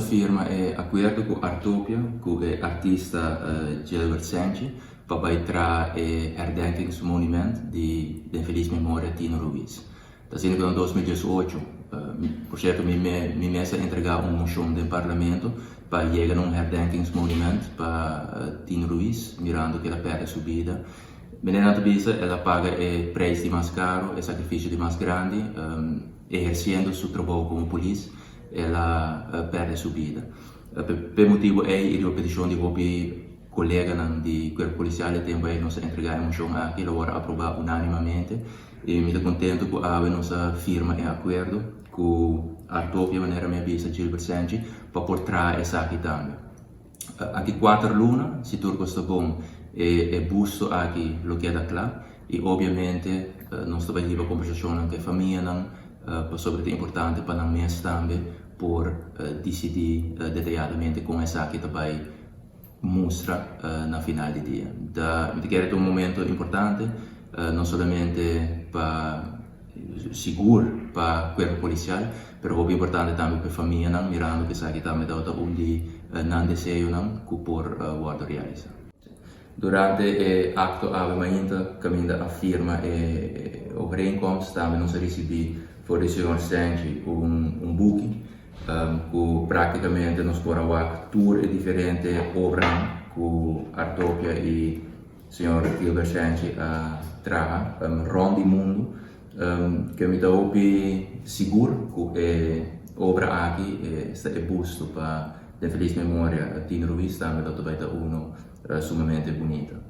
firma e akuerdo ku Artopia ku e artista Gilbert Senchi pa bai traha e herdenkingsmonument di den felis memoria Tino Ruiz. Ta asina ku na 2018, por sierto mi mi mes a entregá un moshon den parlamento pa yega na un herdenkingsmonument pa Tino Ruiz mirando ku el a pèrdè su bida. Meneer nan ta bisa el a paga e prijs di mas caro, e sacrificio di mas grandi, eherciendo su trabou como polis, el a perde su bida. P'e motibo ey y riba peticion di hopi coleganan di Cuerpo Policial e tempo ey nos a entrega e mocion aki, el a worde aproba unanimamente y mi ta contento cu awe nos a firma e acuerdo cu Artopia, manera mi a bisa Gilbert Senchi, pa por traha esaki tambe. Aki kuater luna, si tur kos ta bon, e busto aki lo keda kla i obiamente nos ta bai hiba kombersashonnan ku e famianan pasobra ta importante pa nan mes tambe por disidí detayadamente kon esaki ta bai mustra na final di dia. Ta mi ta kere ta un momento importante no solamente pa sigur pa cuerpo policial, pero hopi importante tambe pa e famianan, mirando cu esaki tambe tabata un di nan deseonan cu por wordo realisa. Durante e acto awe mainta caminda a firma e overeenkomst tambe nos a ricibi for di señor Senchi un buki cu practicamente nos por a wak tur e diferente obranan cu Artopia y Señor Gilbert Senchi a traha rond di mundu. Ke mi ta hopi sigur ku e obra aki esta e busto pa den felis memoria Tino Ruiz tambe lo ta bai ta uno sumamente bunita.